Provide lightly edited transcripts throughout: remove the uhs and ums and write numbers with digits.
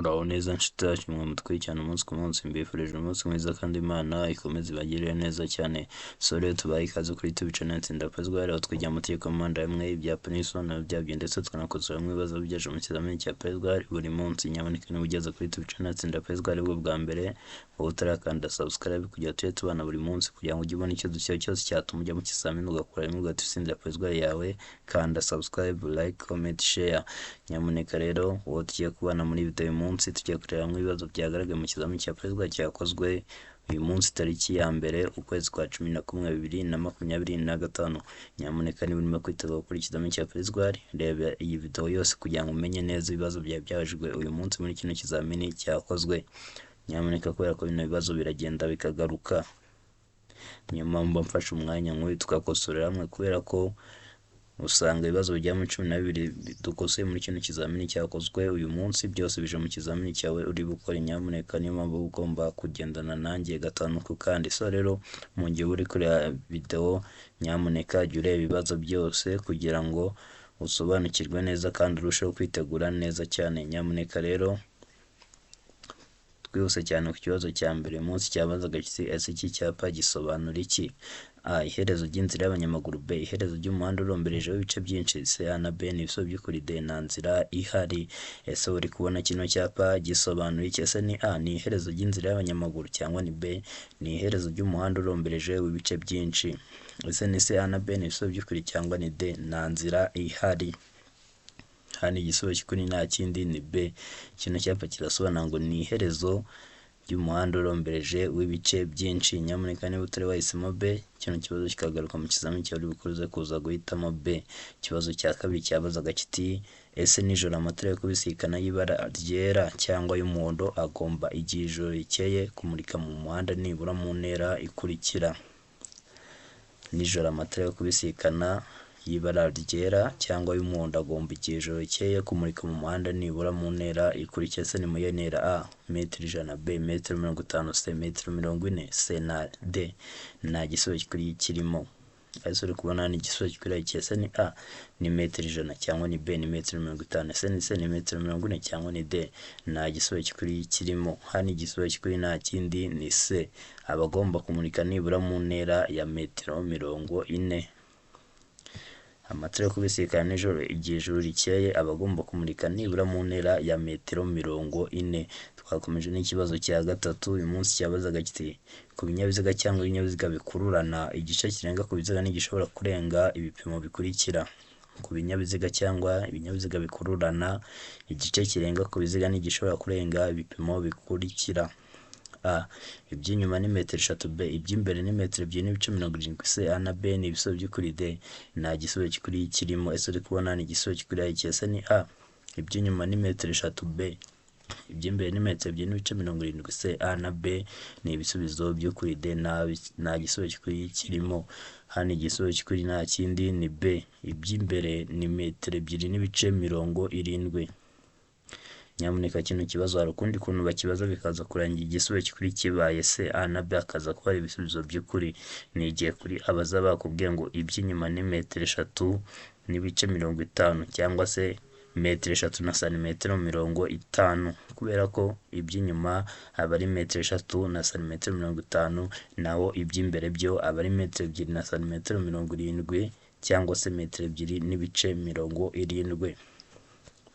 Muraho neza nshuti yacu mwe mutwicyana umunsi ku munsi, mbifurije umunsi mwiza kandi Imana ikomeze ibagirire neza cyane. So rero tubahe ikaze kuri YouTube channel Tsinda Pascal, aho twigira amategeko y'umuhanda hamwe, ibyapa n'ibisobanuro byabyo, ndetse tukanakosora hamwe ibibazo byaje mu kizamini cya Pascal buri munsi. Nyamuneka niba ugeze kuri YouTube channel Tsinda Pascal bwo bwa mbere, wowe utarakanda subscribe kugira tujye tubana buri munsi, kugira ngo ujye ubona icyo dushyira cyose cyatuma ujya mu kizamini ugakora rimwe ugahita utsindira Pascal yawe, kanda subscribe, like, comment, share. Nyamuneka rero wowe tugiye kubana muri video uyu munsi, tugiye kureba hamwe ibibazo byagaragaye mu kizamini cya Pascal cyakozwe uyu munsi tariki ya 1 ukwezi kwa 11 2025. Nyamuneka niba urimo kwitegura gukora ikizamini cya Pascal, reba iyi video yose kugira ngo umenye neza ibibazo byari byabajijwe uyu munsi muri kino kizamini cyakozwe. Nyamuneka kubera ko bino bibazo biragenda bikagaruka, niyo mpamvu mfashe umwanya nk'uyu tugakosorera hamwe, kubera ko usanga ibibazo bigera muri 12 dukosoye muri kino kizamini cyakozwe uyu munsi byose bije mu kizamini cyawe uri gukora. Nyamuneka niyo mpamvu uba ugomba kugendana nanjye gatanu ku kandi. So rero mu gihe uri kureba video, nyamuneka jya ureba ibibazo byose kugira ngo usobanukirwe neza kandi urusheho kwitegura neza cyane. Nyamuneka rero twihuse cyane ku kibazo cya mbere uyu munsi cyabazaga kiti: ese iki cyapa gisobanura iki? A, iherezo ry'inzira y'abanyamaguru. B, iherezo ry'umuhanda uromberejeho ibice byinshi. C, A na B ni ibisubizo by'ukuri. D, nta nzira ihari. Ese uri kubona kino cyapa gisobanura iki? Ese ni A, ni iherezo ry'inzira y'abanyamaguru, cyangwa ni B, ni iherezo ry'umuhanda urombereje w'ibice byinshi? Ese ni C, A na B ni ibisubizo by'ukuri, cyangwa ni D, nta nzira ihari? Hano igisubizo cy'ukuri nta kindi ni B. Kino cyapa kirasobanura ngo ni iherezo ry'umuhanda urombereje w'ibice byinshi. Nyamuneka niba utari wahisemo B, kino kibazo kikagaruka mu kizamini cyawe uri bukuze kuza guhitamo B. Ikibazo cya kabiri cyabazaga kiti: ese nijoro amatara yo kubisikana y'ibara ryera cyangwa y'umuhondo agomba igihe ijoro rikeye kumurika mu muhanda nibura mu ntera ikurikira? Nijoro amatara yo kubisikana y'ibara ryera cyangwa y'umuhondo agomba igihe ijoro rikeye kumurika mu muhanda nibura mu ntera ikurikira. Ese ni mu ntera A, metero 100, B, metero 50, C, metero 40, C na D nta gisubizo kirimo. Ese uri kubona ni igisubizo cy'ukuri? Ese ni A, ni metero 100, cyangwa ni B, ni metero 50, ese ni C, ni metero 40, cyangwa ni D nta gisubizo cy'ukuri kirimo? Hano igisubizo cy'ukuri nta kindi ni C, abagomba kumurika nibura mu ntera ya metero 40. Amatara yo kubisikana nijoro igihe ijoro rikeye aba agomba kumurika nibura mu ntera ya metero 40. Twakomeje n'ikibazo cya gatatu uyu munsi cyabazaga kiti: ku binyabiziga cyangwa ibinyabiziga bikururana, igice kirenga ku biziga ntigishobora kurenga ibipimo bikurikira. Ku binyabiziga cyangwa ibinyabiziga bikururana, igice kirenga ku biziga ntigishobora kurenga ibipimo bikurikira. A, iby'inyuma ni metero 3, B, iby'imbere ni metero 2.70, C, A na B ni ibisubizo by'ukuri, D nta gisubizo cy'ukuri kirimo. Ese uri kubona ni igisubizo cy'ukuri iki? Ese ni A, iby'inyuma ni metero 3, B, iby'imbere ni metero 2.70, C, A na B ni ibisubizo by'ukuri, D nta gisubizo cy'ukuri kirimo. Hano igisubizo cy'ukuri nta kindi ni B, iby'imbere ni metero 2.70. Nyamuneka kino kibazo hari ukundi kuntu bakibaza bikaza kurangira igisubizo cy'ukuri kibaye C, A na B akaza kuba ari ibisubizo by'ukuri. Ni igihe kuri abaza bakubwiye ngo iby'inyuma ni metero 3.50 cyangwa se metero 3 na santimetero 50, kubera ko iby'inyuma aba ari metero 3 na santimetero 50, naho iby'imbere byo aba ari metero 2 na santimetero 70 cyangwa se metero 2.70.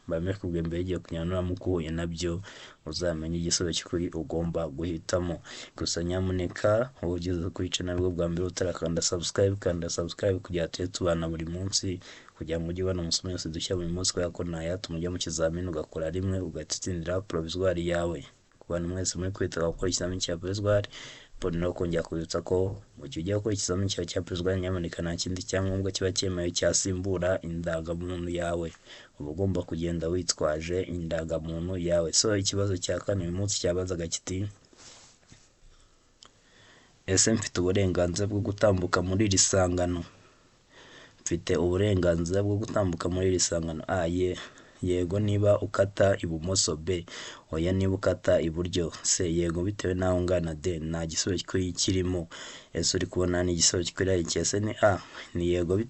Bamwe mbere igiye kunyura uhuye nabyo uzamenye igisubizo cy'ukuri ugomba guhitamo. Gusa nyamuneka wowe ugeze kuri channel bwo bwa mbere utarakanda subscribe, kanda subscribe kugira tujye tubana buri munsi, kugira ngo ujye ubona amasomo yose dushyira buri munsi, kubera ko ntayatuma ujya mu kizamini ugakora rimwe ugahita utsindira provisoire yawe. Ku bantu mwese muri kwitegura gukora ikizamini cya provisoire, mbona no kongera kubibutsa ko mu gihe ugiye gukora ikizamini cyawe cya provisoire, nyamuneka nta kindi cyangombwa kiba cyemewe cyasimbura indangamuntu yawe, uba ugomba kugenda witwaje indangamuntu yawe. So ikibazo cya kane uyu munsi cyabazaga kiti: ese mfite uburenganzira bwo gutambuka muri iri sangano? Mfite uburenganzira bwo gutambuka muri iri sangano? A, yego niba ukata ibumoso, B, oya niba ukata iburyo, C, yego bitewe n'aho ungana, D, nta gisubizo kirimo. Ese uri kubona ni igisubizo cy'ukuri iki? Ese ni A, ni yego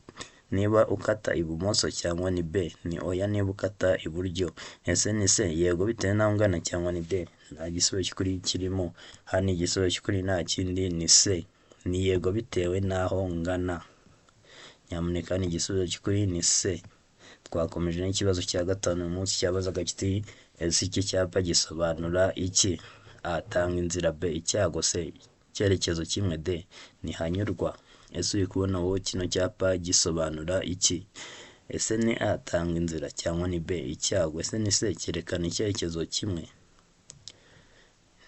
niba ukata ibumoso cyangwa ni B ni oya niba ukata iburyo. Ese ni C yego bitewe n'aho ungana cyangwa ni D nta gisubizo cy'ukuri kirimo. Hano igisubizo cy'ukuri nta kindi ni C ni yego bitewe n'aho ngana. Nyamuneka ni igisubizo cy'ukuri ni C. Twakomeje n'ikibazo cya gatanu uyu munsi cyabazaga kiti ese iki cyapa gisobanura iki? A tanga inzira, B icyago, C icyerekezo kimwe, D ntihanyurwa. Ese uri kubona wowe kino cyapa gisobanura iki? Ese ni A tanga inzira cyangwa ni B icyago? Ese ni C cyerekana icyerekezo kimwe?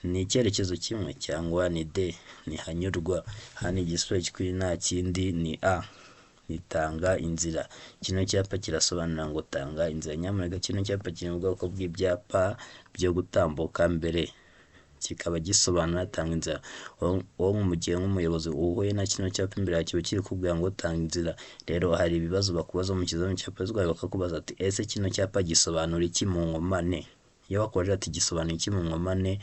Ni icyerekezo kimwe cyangwa ni D ntihanyurwa? Hano igisubizo cy'ukuri nta kindi ni A nitanga inzira. Kino cyapa kirasobanura ngo tanga inzira. Nyamuneka kino cyapa kiri mu bwoko bw'ibyapa byo gutambuka mbere, kikaba gisobanura tanga inzira. Wowe mu gihe nk'umuyobozi uhuye na kino cyapa imbere yawe kiba kiri kukubwira ngo tanga inzira. Rero hari ibibazo bakubaza mu kizamini cya polisi bakakubaza ati ese kino cyapa gisobanura iki mu nkomane? Iyo bakubajije ati gisobanura iki mu nkomane,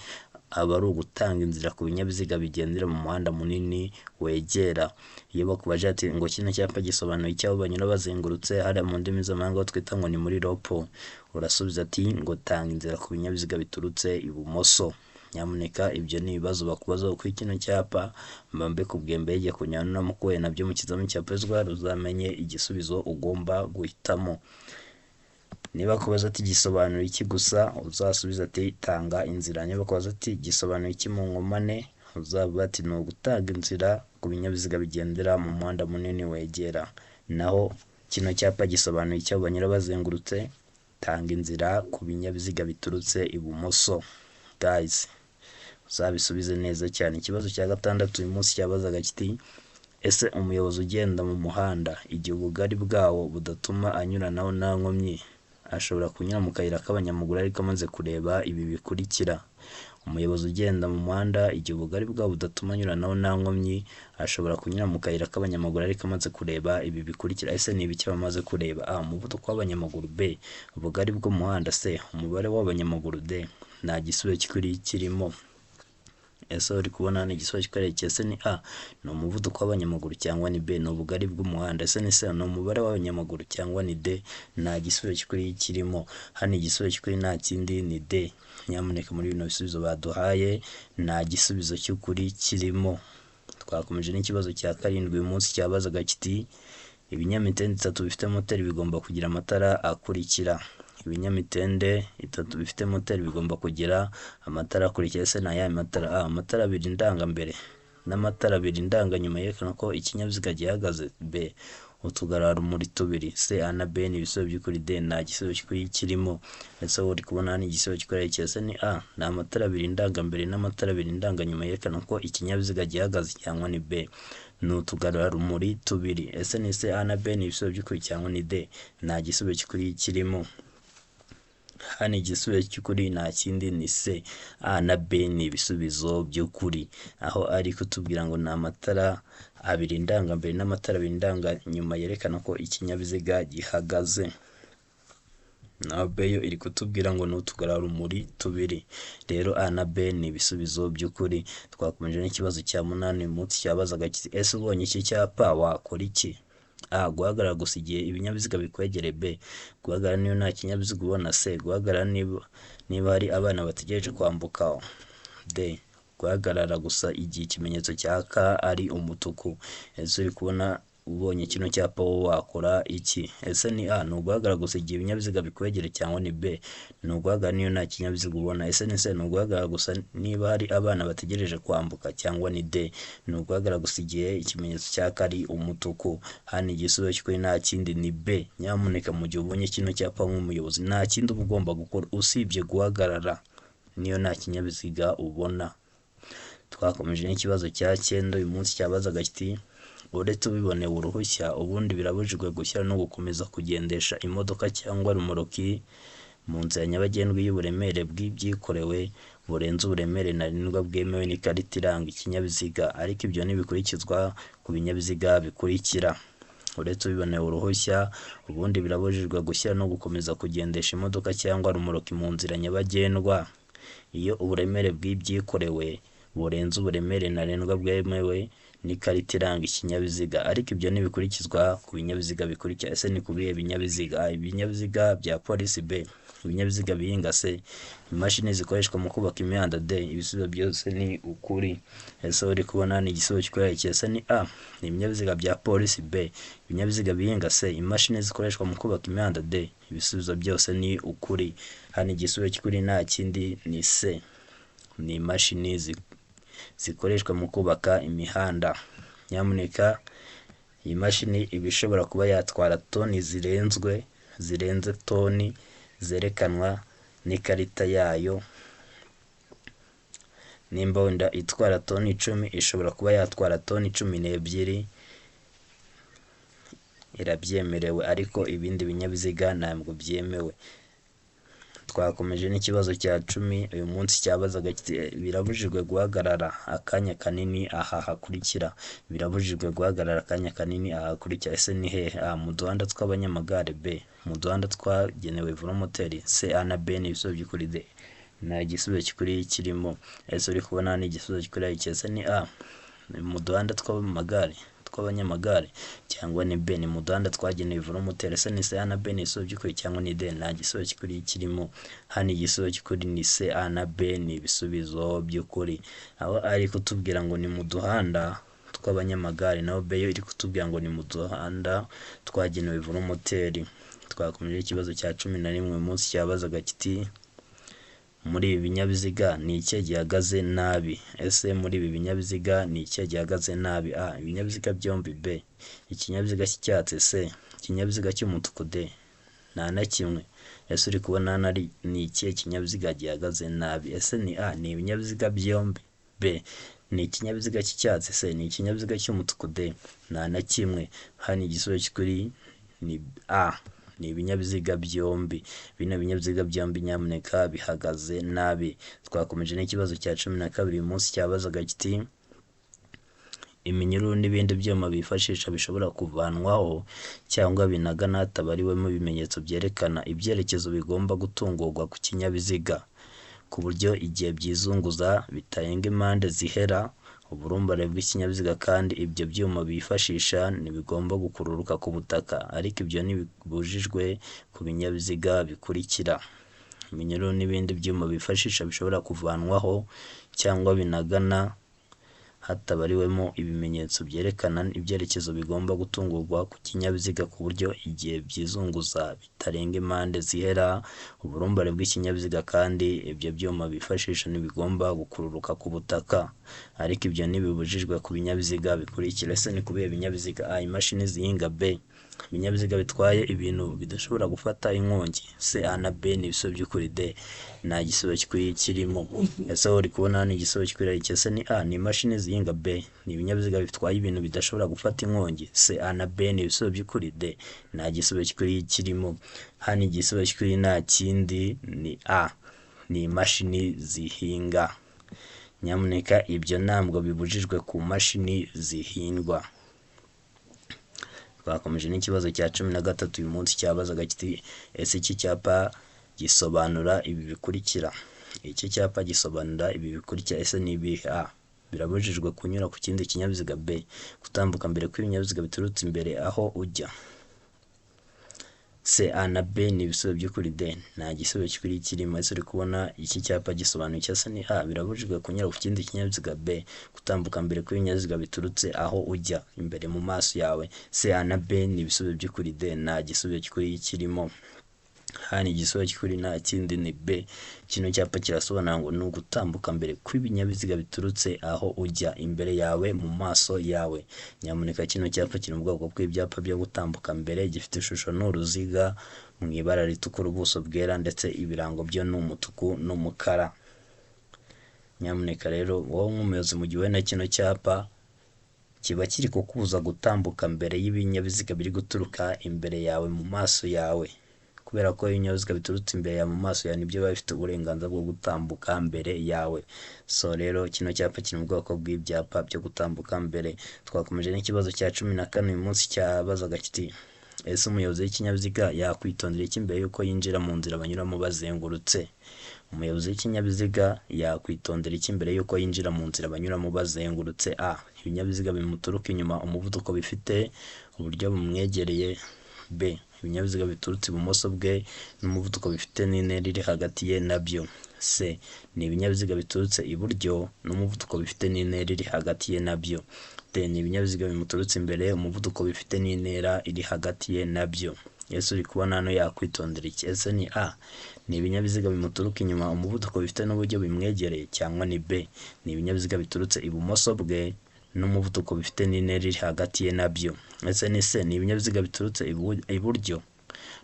aba ari ugutanga inzira ku binyabiziga bigendera mu muhanda munini wegera. Iyo bakubajije ati ngo kino cyapa gisobanura iki aho banyura bazengurutse hariya mu ndimi z'amahanga aho twita ngo ni muri ropo, urasubiza ati ngo tanga inzira ku binyabiziga biturutse ibumoso. Nyamuneka ibyo ni ibibazo bakubaza kuri kino cyapa, mba mbikubwiye mbege kugira ngo nuramuka uhuye nabyo mu kizamini cya polisi uzamenye igisubizo ugomba guhitamo. Niba kubaza ati gisobanura iki gusa, uzasubiza ati tanga inzira. Niba kubaza ati gisobanura iki mu nkomane, uzavuga ati ni ugutanga inzira ku binyabiziga bigendera mu muhanda munini wegera. Naho kino cyapa gisobanuye icyo banyura bazengurutse, tanga inzira ku binyabiziga biturutse ibumoso. Guys, uzabisubize neza cyane. Ikibazo cya gatandatu uyu munsi cyabazaga kiti ese umuyobozi ugenda mu muhanda igihe ubugari bwawo budatuma anyuranaho nta nkomyi ashobora kunyura mu kayira k'abanyamaguru ariko amaze kureba ibi bikurikira. Umuyobozi ugenda mu muhanda igihe ubugari bwawo budatuma anyuranaho nta nkomyi ashobora kunyura mu kayira k'abanyamaguru ariko amaze kureba ibi bikurikira. Ese ni ibiki bamaze kureba? A umuvuduko w'abanyamaguru, B ubugari bw'umuhanda, C umubare w'abanyamaguru, D nta gisubizo cy'ukuri kirimo. Ese uri kubona hano igisubizo cy'ukuri ese ni A ni umuvuduko w'abanyamaguru cyangwa ni B ni ubugari bw'umuhanda, ese ni C ni umubare w'abanyamaguru cyangwa ni D nta gisubizo cy'ukuri kirimo. Hano igisubizo cy'ukuri nta kindi ni D. Nyamuneka muri bino bisubizo baduhaye nta gisubizo cy'ukuri kirimo. Twakomeje n'ikibazo cya karindwi uyu munsi cyabazaga kiti ibinyamitende bitatu bifite moteri bigomba kugira amatara akurikira. Ibinyamitende itatu bifite moteri bigomba kugira amatara akurikira. Ese ni ayahe matara? A amatara abiri ndangambere n'amatara abiri ndanganyuma yerekana ko ikinyabiziga gihagaze, B utugarurarumuri tubiri, C A na B ni ibisubizo by'ukuri, D nta gisubizo cy'ukuri kirimo. Ese wowe uri kubona hano igisubizo cy'ukuri ese ni A ni amatara abiri ndangambere n'amatara abiri ndanganyuma yerekana ko ikinyabiziga gihagaze cyangwa ni B ni utugarurarumuri tubiri. Ese ni C A na B ni ibisubizo by'ukuri cyangwa ni D nta gisubizo cy'ukuri kirimo. Hano igisubizo cy'ukuri nta kindi ni C. A na B ni ibisubizo by'ukuri, aho ari kutubwira ngo ni amatara abiri ndangambere n'amatara abiri ndanganyuma yerekana ko ikinyabiziga gihagaze. Naho B yo iri kutubwira ngo ni utugarurarumuri tubiri. Rero A na B ni ibisubizo by'ukuri. Twakomeje n'ikibazo cya munani uyu munsi cyabazaga kiti ese ubonye iki cyapa wakora iki? A guhagarara gusa igihe ibinyabiziga bikwegereye, B guhagarara niba nta kinyabiziga ubona, C guhagarara niba hari abana bategereje kwambuka, D guhagarara gusa igihe ikimenyetso cyaka ari umutuku. Ese uri kubona ubonye kino cyapa wowe wakora iki? Ese ni A ni uguhagarara gusa igihe ibinyabiziga bikwegereye cyangwa ni B ni uguhagarara niyo nta kinyabiziga ubona, ese ni C ni uguhagarara gusa niba hari abana bategereje kwambuka cyangwa ni D ni uguhagarara gusa igihe ikimenyetso cyaka ari umutuku. Hano igisubizo cy'ukuri nta kindi ni B. Nyamuneka mu gihe ubonye kino cyapa nk'umuyobozi nta kindi uba ugomba gukora usibye guhagarara niyo nta kinyabiziga ubona. Twakomeje n'ikibazo cya cyenda uyu munsi cyabazaga kiti uretse ubibonewe uruhushya ubundi birabujijwe gushyira no gukomeza kugendesha imodoka cyangwa rumoroki mu nzira nyabagendwa y'uburemere bw'ibyikorewe burenze uburemere ntarengwa bwemewe n'ikarita iranga ikinyabiziga, ariko ibyo ntibikurikizwa ku binyabiziga bikurikira. Uretse ubibonewe uruhushya ubundi birabujijwe gushyira no gukomeza kugendesha imodoka cyangwa rumoroki mu nzira nyabagendwa iyo uburemere bw'ibyikorewe burenze uburemere ntarengwa bwemewe n'ikarita iranga ikinyabiziga, ariko ibyo ntibikurikizwa ku binyabiziga bikurikira. Ese ni ku bihe binyabiziga? A, ibinyabiziga bya polisi, B, ibinyabiziga bihinga, C, imashini zikoreshwa mu kubaka imihanda, D, ibisubizo byose ni ukuri. Ese uri kubona ni igisubizo kikwereka? Ese ni A, ni ibinyabiziga bya polisi, B, ibinyabiziga bihinga, C, imashini zikoreshwa mu kubaka imihanda, D, ibisubizo byose ni ukuri. Hano igisubizo cy'ukuri nta kindi ni C, ni imashini zikoreshwa mu kubaka imihanda. Nyamuneka iyi mashini iba ishobora kuba yatwara toni zirenze toni zerekanwa n'ikarita yayo. Nimba wenda itwara toni 10, ishobora kuba yatwara toni 12, irabyemerewe, ariko ibindi binyabiziga ntabwo byemewe. Twakomeje n'ikibazo cya 10 uyu munsi cyabazaga kiti birabujijwe guhagarara akanya kanini aha hakurikira. Birabujijwe guhagarara akanya kanini aha hakurikira. Ese ni hehe? A, mu duhanda tw'abanyamagare, B, mu duhanda twagenewe velomoteri, C, A na B ni ibisubizo by'ukuri, D nta gisubizo cy'ukuri kirimo. Ese uri kubona ni igisubizo cy'ukuri? Ese ni A, ni mu duhanda tw'amagare tw'abanyamagare, cyangwa ni B, ni mu duhanda twagenewe velomoteri? Ese ni C, A na B ni ibisubizo by'ukuri, cyangwa ni D nta gisubizo cy'ukuri kirimo? Hano igisubizo cy'ukuri ni C, A na B ni ibisubizo by'ukuri. Aho ari kutubwira ngo ni mu duhanda tw'abanyamagare, naho B yo iri kutubwira ngo ni mu duhanda twagenewe velomoteri. Twakomeje ikibazo cya 11 uyu munsi cyabazaga kiti muri ibi binyabiziga ni ikihe gihagaze nabi? Ese muri ibi binyabiziga ni ikihe gihagaze nabi? A, ibinyabiziga byombi, B, ikinyabiziga cy'icyatsi, C, ikinyabiziga cy'umutuku, D, nta na kimwe. Ese uri kubona hano ari ni ikihe kinyabiziga gihagaze nabi? Ese ni A, ni ibinyabiziga byombi, B, ni ikinyabiziga cy'icyatsi, C, ni ikinyabiziga cy'umutuku, D, nta na kimwe. Hano igisubizo cy'ukuri ni A, ni ibinyabiziga byombi. Bino binyabiziga byombi nyamuneka bihagaze nabi. Twakomeje n'ikibazo cya 12 uyu munsi cyabazaga kiti iminyururu n'ibindi byuma bifashisha bishobora kuvanwaho cyangwa binagana hatabariwemo ibimenyetso byerekana ibyerekezo bigomba gutungurwa ku kinyabiziga, ku buryo igihe byizunguza bitarenga impande zihera uburumbare bw'ikinyabiziga, kandi ibyo byuma bifashisha ntibigomba gukururuka ku butaka, ariko ibyo ntibibujijwe ku binyabiziga bikurikira. Iminyururu n'ibindi byuma bifashisha bishobora kuvanwaho cyangwa binagana hatabariwemo ibimenyetso byerekana ibyerekezo bigomba gutungurwa ku kinyabiziga, ku buryo igihe byizunguza bitarenga impande zihera uburumbare bw'ikinyabiziga, kandi ibyo byuma bifashisha ntibigomba gukururuka ku butaka, ariko ibyo ntibibujijwe ku binyabiziga bikurikira. Ese ni ku bihe binyabiziga? A, imashini zihinga, B, ibinyabiziga bitwaye ibintu bidashobora gufata inkongi, C, A na B ni ibisubizo by'ukuri, D nta gisubizo cy'ukuri kirimo. Ese uri kubona ni igisubizo cy'ukuri? Ese ni A, ni imashini zihinga, B, ni ibinyabiziga bitwaye ibintu bidashobora gufata inkongi, C, A na B ni ibisubizo by'ukuri, D nta gisubizo cy'ukuri kirimo. Hano igisubizo cy'ukuri nta kindi ni A, ni imashini zihinga. Nyamuneka ibyo ntabwo bibujijwe ku mashini zihingwa. Twakomeje n'ikibazo cya 13 uyu munsi cyabazaga kiti ese iki cyapa gisobanura ibi bikurikira? Iki cyapa gisobanura ibi bikurikira. Ese ni ibihe? A, birabujijwe kunyura ku kindi kinyabiziga, B, gutambuka mbere kw'ibinyabiziga biturutse imbere aho ujya, C, A na B ni ibisubizo by'ukuri, D nta gisubizo cy'ukuri kirimo. Ese uri kubona iki cyapa gisobanuye icyo? Ese ni A, birabujijwe kunyura ku kindi kinyabiziga, B, gutambuka mbere kw'ibinyabiziga biturutse aho ujya imbere mu maso yawe, C, A na B ni ibisubizo by'ukuri, D nta gisubizo cy'ukuri kirimo. Hano igisubizo cy'ukuri nta kindi ni B. Kino cyapa kirasobanura ngo ni ugutambuka mbere kw'ibinyabiziga biturutse aho ujya imbere yawe mu maso yawe. Nyamuneka kino cyapa kiri mu bwoko bw'ibyapa byo gutambuka mbere, gifite ishusho n'uruziga mu ibara ritukura, ubuso bwera, ndetse ibirango byo ni umutuku n'umukara. Nyamuneka rero wowe nk'umuyobozi mu gihe uhuye na kino cyapa kiba kiri kukubuza gutambuka mbere y'ibinyabiziga biri guturuka imbere yawe mu maso yawe, kubera ko ibinyabiziga biturutse imbere yawe mu maso yawe nibyo biba bifite uburenganzira bwo gutambuka mbere yawe. So rero kino cyapa kiri mu bwoko bw'ibyapa byo gutambuka mbere. Twakomeje n'ikibazo cya 14 uyu munsi cyabazaga kiti ese umuyobozi w'ikinyabiziga yakwitondera iki mbere y'uko yinjira mu nzira banyuramo bazengurutse? Umuyobozi w'ikinyabiziga yakwitondera iki mbere y'uko yinjira mu nzira banyuramo bazengurutse? A. Ibinyabiziga bimuturuka inyuma, umuvuduko bifite, uburyo bumwegereye. B. Ibinyabiziga biturutse ibumoso bwe n'umuvuduko bifite n'intera iri hagati ye nabyo. C. Ni ibinyabiziga biturutse iburyo n'umuvuduko bifite n'intera iri hagati ye nabyo. D. Ni ibinyabiziga bimuturutse imbere, umuvuduko bifite n'intera iri hagati ye nabyo. Ese uri kubona hano yakwitondera iki? Ese ni A. Ni ibinyabiziga bimuturuka inyuma, umuvuduko bifite n'uburyo bimwegereye, cyangwa ni B. Ni ibinyabiziga biturutse ibumoso bwe n'umuvuduko bifite n'intera iri hagati ye nabyo. Ese ni C. Ni ibinyabiziga biturutse iburyo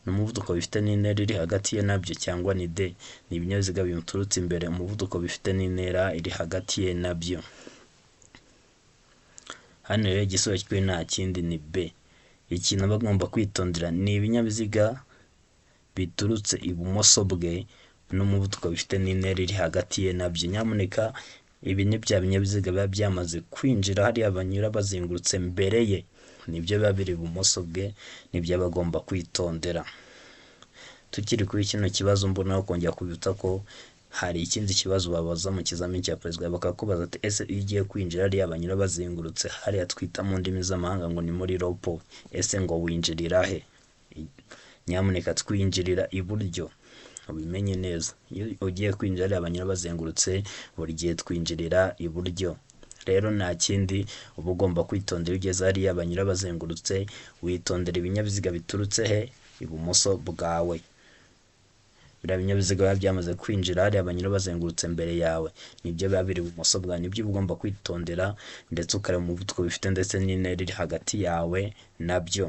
n'umuvuduko bifite n'intera iri hagati ye nabyo, cyangwa ni D. Ni ibinyabiziga bimuturutse imbere, umuvuduko bifite n'intera iri hagati ye nabyo. Hano rero igisubizo cy'ukuri nta kindi ni B. Ikintu aba agomba kwitondera ni ibinyabiziga biturutse ibumoso bwe n'umuvuduko bifite n'intera iri hagati ye nabyo. Nyamuneka ibi ni bya binyabiziga biba byamaze kwinjira hariya banyura bazengurutse mbere ye, nibyo biba biri ibumoso bwe, nibyo aba agomba kwitondera. Tukiri kuri kino kibazo mbonaho kongera kubibutsa ko hari ikindi kibazo babaza mu kizamini cya perezida, bakakubaza ati ese iyo ugiye kwinjira hariya banyura bazengurutse, hariya twita mu ndimi z'amahanga ngo ni muri ropo, ese ngo winjirira he? Nyamuneka twinjirira iburyo, ubimenye neza. Iyo ugiye kwinjira hariya banyura bazengurutse, buri gihe twinjirira iburyo. Rero nta kindi uba ugomba kwitondera iyo ugeze hariya banyura bazengurutse, witondera ibinyabiziga biturutse he? Ibumoso bwawe. Biriya binyabiziga biba byamaze kwinjira hariya banyura bazengurutse mbere yawe, nibyo biba biri ibumoso bwawe, nibyo uba ugomba kwitondera, ndetse ukareba umuvuduko bifite ndetse n'intera iri hagati yawe nabyo.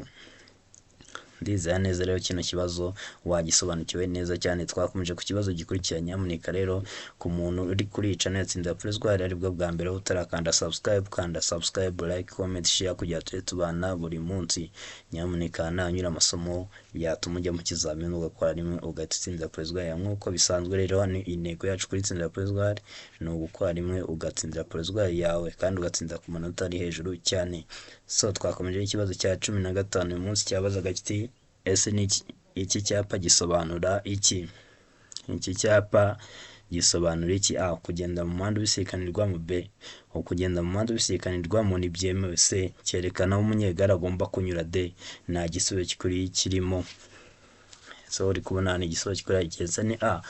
Ndizera neza rero kino kibazo wagisobanukiwe neza cyane. Twakomeje ku kibazo gikurikira. Nyamuneka rero ku muntu uri kuri channel ya Tsinda Provisoire aribwo bwa mbere utarakanda subscribe, kanda subscribe, like, comment, share kugira tujye tubana buri munsi. Nyamuneka nanyura amasomo yatuma ujya mu kizamini ugakora rimwe ugahita utsinda provisoire. Nk'uko bisanzwe rero hano intego yacu kuri Tsinda Provisoire ni ugukora rimwe ugatsindira provisoire yawe kandi ugatsinda ku manota ari hejuru cyane. So twakomeje n'ikibazo cya 15 uyu munsi cyabazaga kiti ese ni iki cyapa gisobanura iki? Iki cyapa gisobanura iki? A. Kugenda mu muhanda ubisikanirwamo. B. Kugenda mu muhanda ubisikanirwamo ntibyemewe. C. Cyerekana aho umunyegare agomba kunyura. D. Nta gisubizo cy'ukuri kirimo. So uri kubona hano igisubizo cy'ukuri cyese ni A.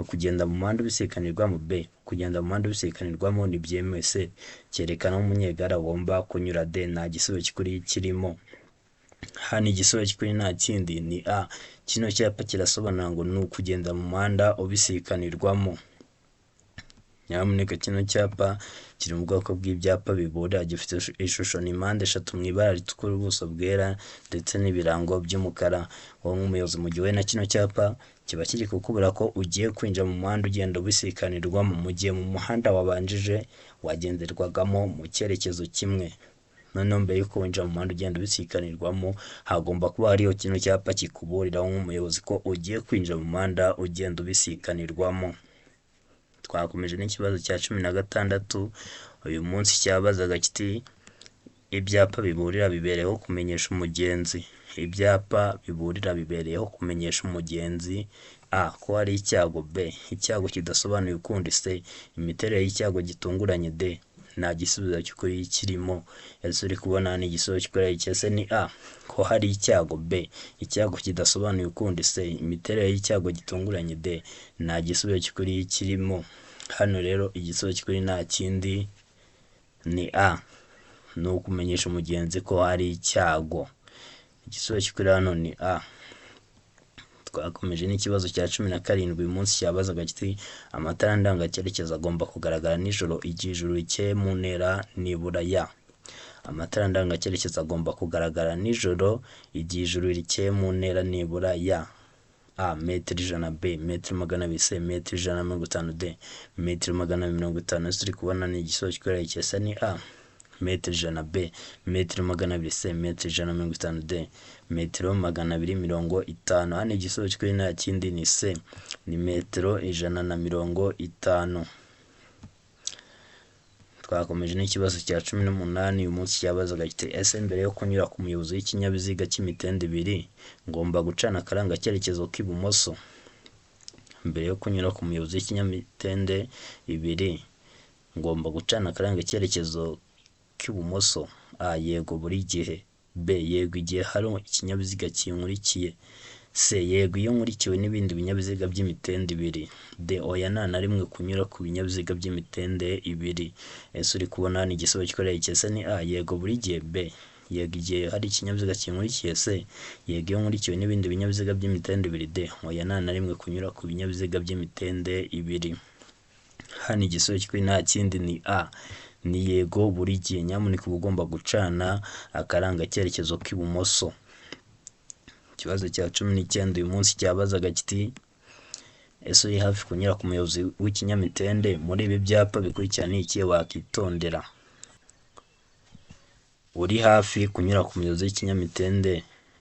Kugenda mu muhanda ubisikanirwamo. B. Kugenda mu muhanda ubisikanirwamo ntibyemewe. C. Cyerekana aho umunyegare agomba kunyura. D. Nta gisubizo cy'ukuri kirimo. Hano igisubizo cy'ukuri nta kindi ni A. Kino cyapa kirasobanura ngo ni ukugenda mu muhanda ubisikanirwamo. Nyamuneka kino cyapa kiri mu bwoko bw'ibyapa biburira, gifite ishusho ni mpande eshatu mu ibara ritukura, ubuso bwera ndetse n'ibirango by'umukara. Wowe nk'umuyobozi mu gihe uhuye na kino cyapa kiba kiri kukubura ko ugiye kwinjira mu muhanda ugenda ubisikanirwamo, mu gihe mu muhanda wabanjije wagenderwagamo mu cyerekezo kimwe. Noneho mbere yuko winjira mu muhanda ugenda ubisikanirwamo hagomba kuba hariho kino cyapa kikuburiraho nk'umuyobozi ko ugiye kwinjira mu muhanda ugenda ubisikanirwamo. Twakomeje n'ikibazo cya 16 uyu munsi cyabazaga kiti ibyapa biburira bibereyeho kumenyesha umugenzi. Ibyapa biburira bibereyeho kumenyesha umugenzi A. Ko hari icyago. B. Icyago kidasobanuye ukundi. C. Imiterere y'icyago gitunguranye. D. Nta gisubizo cy'ukuri kirimo. Ese uri kubona ni igisubizo cy'ukuri cyese ni A. Ko hari icyago. B. Icyago kidasobanuye ukundi. C. Imiterere y'icyago gitunguranye. D. Nta gisubizo cy'ukuri kirimo. Hano rero igisubizo cy'ukuri nta kindi ni A. Ni ukumenyesha umugenzi ko hari icyago. Igisubizo cy'ukuri hano ni A. Twakomeje n'ikibazo cya 17 uyu munsi cyabazaga kiti amatara ndangacyerekezo agomba kugaragara nijoro igihe ijuru rikeye mu ntera nibura ya. Amatara ndangacyerekezo agomba kugaragara nijoro igihe ijuru rikeye mu ntera nibura ya. A. Metero 100. B. Metero 200. C. Metero 150. D. Metero 250. Ese uri kubona ni igisubizo cy'ukuri cyese ni A. Metero 100. B. Metero 200. C. Metero 150. D. Metero 250. Hano igisubizo cy'ukuri nta kindi ni C. Ni metero 150. Twakomeje n'ikibazo cya 18 uyu munsi cyabazaga kiti ese mbere yo kunyura ku muyobozi w'ikinyabiziga cy'imitende ibiri ngomba gucana akarangacyerekezo k'ibumoso. Mbere yo kunyura ku muyobozi w'ikinyamitende ibiri ngomba gucana akaranga icyerekezo k'ibumoso. A. Yego buri gihe. B. Yego igihe hari ikinyabiziga kinkurikiye. C. Yego iyo nkurikiwe n'ibindi binyabiziga by'imitende ibiri. D. Oya nta na rimwe kunyura ku binyabiziga by'imitende ibiri. Ese uri kubona hano igisubizo gikoreye iki? Ese ni A. Yego buri gihe. B. Yego igihe hari ikinyabiziga kinkurikiye. C. Yego iyo nkurikiwe n'ibindi binyabiziga by'imitende ibiri. D. Oya nta na rimwe kunyura ku binyabiziga by'imitende ibiri. Hano igisubizo cy'ukuri nta kindi ni A. Ni yego buri gihe. Nyamuneka uba ugomba gucana akaranga icyerekezo k'ibumoso. Ikibazo cya 19 uyu munsi cyabazaga kiti: ese uri hafi kunyura ku muyobozi w'ikinyamitende? Muri ibi byapa bikurikira ni ikihe wakitondera? Uri hafi kunyura ku muyobozi w'ikinyamitende,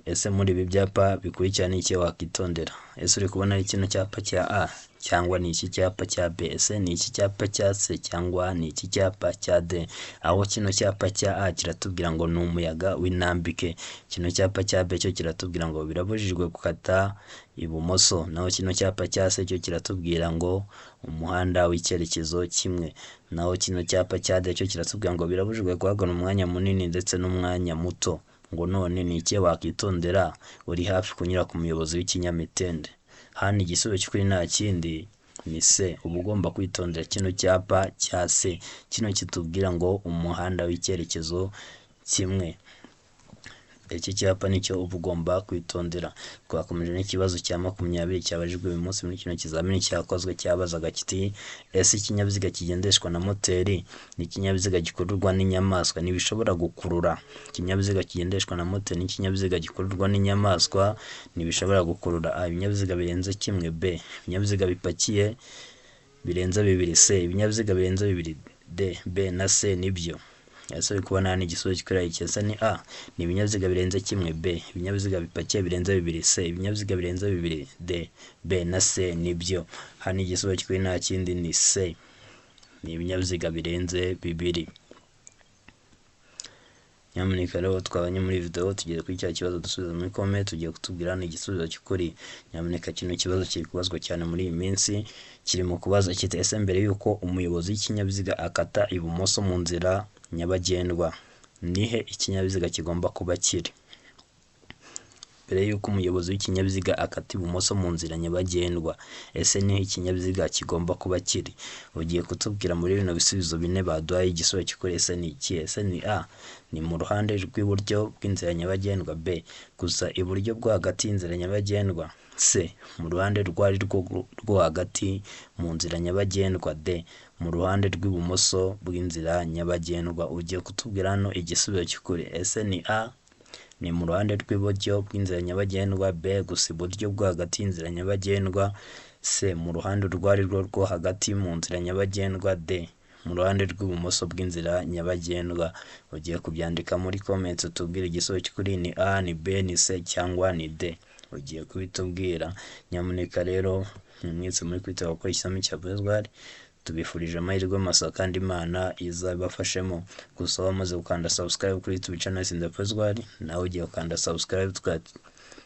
ese muri ibi byapa bikurikira ni ikihe wakitondera? Ese uri kubona ari kino cyapa cya A cyangwa ni iki cyapa cya B? Ese ni iki cyapa cya C cyangwa ni iki cyapa cya D? Aho kino cyapa cya A kiratubwira ngo ni umuyaga w'intambike, kino cyapa cya B cyo kiratubwira ngo birabujijwe gukata ibumoso, naho kino cyapa cya C cyo kiratubwira ngo umuhanda w'icyerekezo kimwe, naho kino cyapa cya D cyo kiratubwira ngo birabujijwe guhagarara umwanya munini ndetse n'umwanya muto. Ngo none ni ikihe wakitondera uri hafi kunyura ku muyobozi w'ikinyamitende? Hano igisubizo cy'ukuri nta kindi ni C. Uba ugomba kwitondera kino cyapa cya C, kino kitubwira ngo umuhanda w'icyerekezo kimwe. Iki cyapa nicyo uba ugomba kwitondera. Twakomeje n'ikibazo cya 20 cyabajijwe uyu munsi muri kino kizamini cyakozwe, cyabazaga kiti: ese ikinyabiziga kigendeshwa na moteri n'ikinyabiziga gikururwa n'inyamaswa ntibishobora gukurura? Ikinyabiziga kigendeshwa na moteri n'ikinyabiziga gikururwa n'inyamaswa ntibishobora gukurura. A. Ibinyabiziga birenze kimwe. B. Ibinyabiziga bipakiye birenze bibiri. C. Ibinyabiziga birenze bibiri. D. B na C nibyo. Ese uri kubona hano igisubizo gikwiriye iki? Ese ni A. Ni ibinyabiziga birenze kimwe. B. Ibinyabiziga bipakiye birenze bibiri. C. Ibinyabiziga birenze bibiri. D. B na C nibyo. Hano igisubizo gikwiriye nta kindi ni C. Ni ibinyabiziga birenze bibiri. Nyamuneka rero twabanye muri video, tugeze kuri cya kibazo dusubiza muri comment, tugiye kutubwira hano igisubizo cy'ukuri. Nyamuneka kino kibazo kiri kubazwa cyane muri iyi minsi, kiri mu kubaza kiti: ese mbere yuko umuyobozi w'ikinyabiziga akata ibumoso mu nzira nyabagendwa, nihe ikinyabiziga kigomba kuba kiri? Mbere yuko umuyobozi w'ikinyabiziga akata ibumoso mu nzira nyabagendwa, ese nihe ikinyabiziga kigomba kuba kiri? Ugiye kutubwira muri bino bisubizo bine baduhaye igisubizo cy'ukuri. Ese ni iki? Ese ni A. Ni mu ruhande rw'iburyo bw'inzira nyabagendwa. B. Gusa iburyo bwo hagati y'inzira nyabagendwa. C. Mu ruhande rwari rwo hagati mu nzira nyabagendwa. D. Mu ruhande rw'ibumoso bw'inzira nyabagendwa. Ugiye kutubwira hano igisubizo cy'ukuri. Ese ni A. Ni mu ruhande rw'iburyo bw'inzira nyabagendwa. B. Gusa iburyo bwo hagati y'inzira nyabagendwa. C. Mu ruhande urwo ari rwo rwo hagati mu nzira nyabagendwa. D. Mu ruhande rw'ibumoso bw'inzira nyabagendwa. Ugiye kubyandika muri comments utubwire igisubizo cy'ukuri, ni A, ni B, ni C cyangwa ni D. Ugiye kubitubwira. Nyamuneka rero mwese muri kwita gukora ikizamini cya Provisoire, tubifurije amahirwe masa kandi Imana izabafashemo. Gusa wamaze gukanda subscribe kuri YouTube channel Tsinda Provisoire, nawe ugiye gukanda subscribe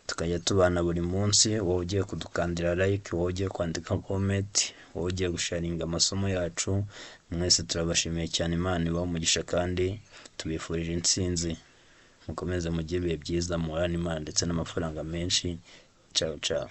tukajya tubana buri munsi. Wowe ugiye kudukandira like, wowe ugiye kwandika comment, wowe ugiye gusharinga amasomo yacu, mwese turabashimiye cyane. Imana ibahe umugisha kandi tubifurije intsinzi. Mukomeze mugire ibihe byiza, muhorane Imana ndetse n'amafaranga menshi. Ciao ciao.